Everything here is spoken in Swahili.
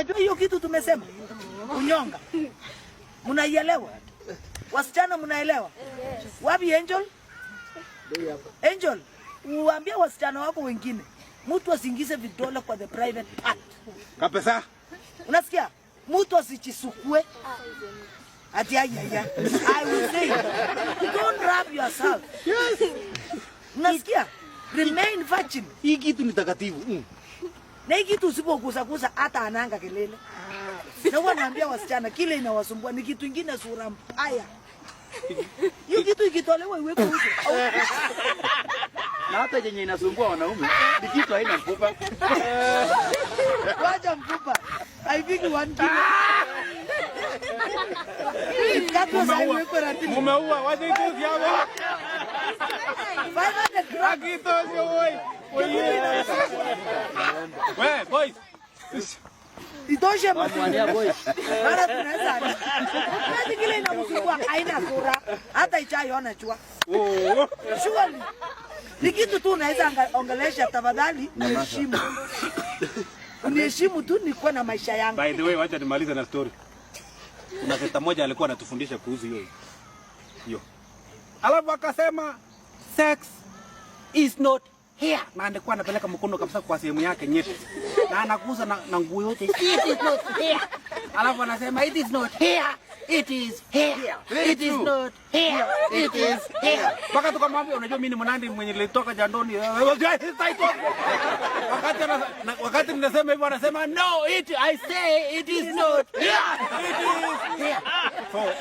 Mnajua hiyo kitu tumesema? Kunyonga. Mnaielewa? Wasichana mnaelewa? Wapi Angel? Angel, uambie wasichana wako wengine, mtu asiingize vidole kwa the private part. Kabisa. Unasikia? Mtu asijisukue. Ati ai ai ai. I will say, don't rub yourself. Yes. Unasikia? Remain virgin. Hii kitu ni takatifu. Na hii kitu usipogusa gusa hata ananga kelele. Na huwa naambia wasichana kile inawasumbua ni kitu ingine sura mbaya. Hiyo kitu ikitolewa iwekwe uso. Na hata yenye inasumbua wanaume ni kitu haina mfupa. Wacha mfupa. Haifiki 1 kilo. Ikatwe sasa iwekwe ratili. Mumeua, wacha itosi hapo. 500 grams. Akitosi oi. We, boys. Itoshe mtu. Mara tunaweza. Kazi kile inamsumbua haina sura. Hata ichaiona chua. Oh. Surely. Ni kitu tu unaweza ongelesha, tafadhali niheshimu. Uniheshimu tu nikuwe na maisha yangu. By the way, wacha nimalize na story. Kuna sister moja alikuwa anatufundisha kuhusu hiyo hiyo. Alafu akasema, "Sex is not here." Na alikuwa anapeleka mkono kabisa kwa sehemu yake nyeti. Na anagusa na nguo yote. "It is not here." Alafu anasema, "It is not here. It is here. It is not here. It is here." Mpaka tukamwambia, "Unajua mimi ni Mnandi mwenye nilitoka jandoni." Wakati ninasema hivyo anasema, "No, it I say it is not here. It is here." So